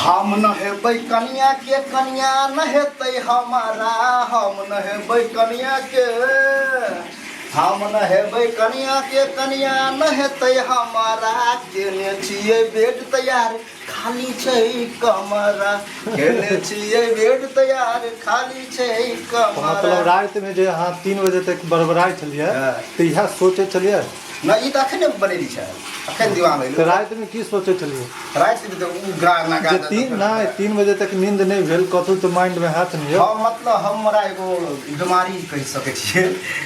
हम नहेबै कनिया के, कनिया नहेतै हमारा। हम नहेबै कनिया के, हम नहेबै कनिया के, कनिया नहेतै हमारा। केने छियै बेड तैयार, खाली छै कमरा। केने छियै बेड तैयार, खाली छै कमरा। मतलब रातिमे जे अहाँ 3 बजे तक बड़बड़ाइ छलियै तऽ इएह सोचै छलियै? नहि, ई तऽ अखने बनेली छै, अखन दिमाग एलै। तऽ रातिमे की सोचै छलियै? रातिमे तऽ ओ गाना जे तीन नहि 3 बजे तक नींद नहि भेल, कतहु तऽ माइंडमे हैत ने यौ? हँ, मतलब हमरा एगो बीमारी कहि सकै छियै,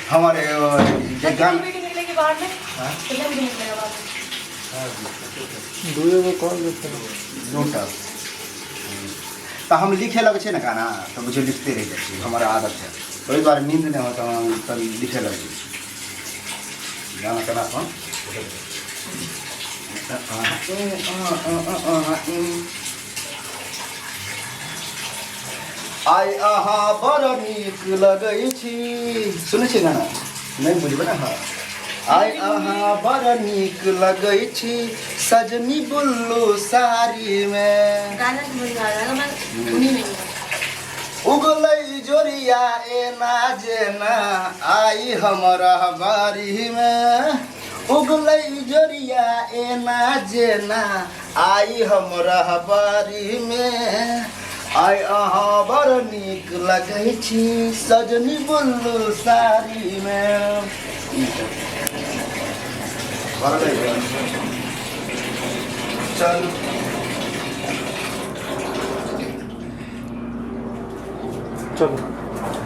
हमर एगो जे गाना निकलेगी बाहर में, कितने बजे निकलेगा बाहर में? दुए गो कॉल जे छै। दूटा तऽ हम लिखे लगै छियै ने गाना, तऽ बुझियौ लिखते रहि जाइ छियै। हमर आदत छै, ओहि दुआरे नींद नहि होत तऽ लिखे लगै छियै गाना। केना कोन आइ अहाँ बड़ नीक लगै छी। सुनै छी गाना? नहि बुझबै ने अहाँ। आइ अहाँ बड़ नीक लगै छी सजनी बुल्लू साड़ीमे। गाना समझ में आ रहा है, मैं सुनी नहीं है। उगलै जोरिया एना जेना आई हमरा बारीमे। उगलै जोरिया एना जेना आई हमरा बारीमे। आइ अहाँ बड़ नीक लगै छी सजनी बुल्लू साड़ीमे। चलू। चलू।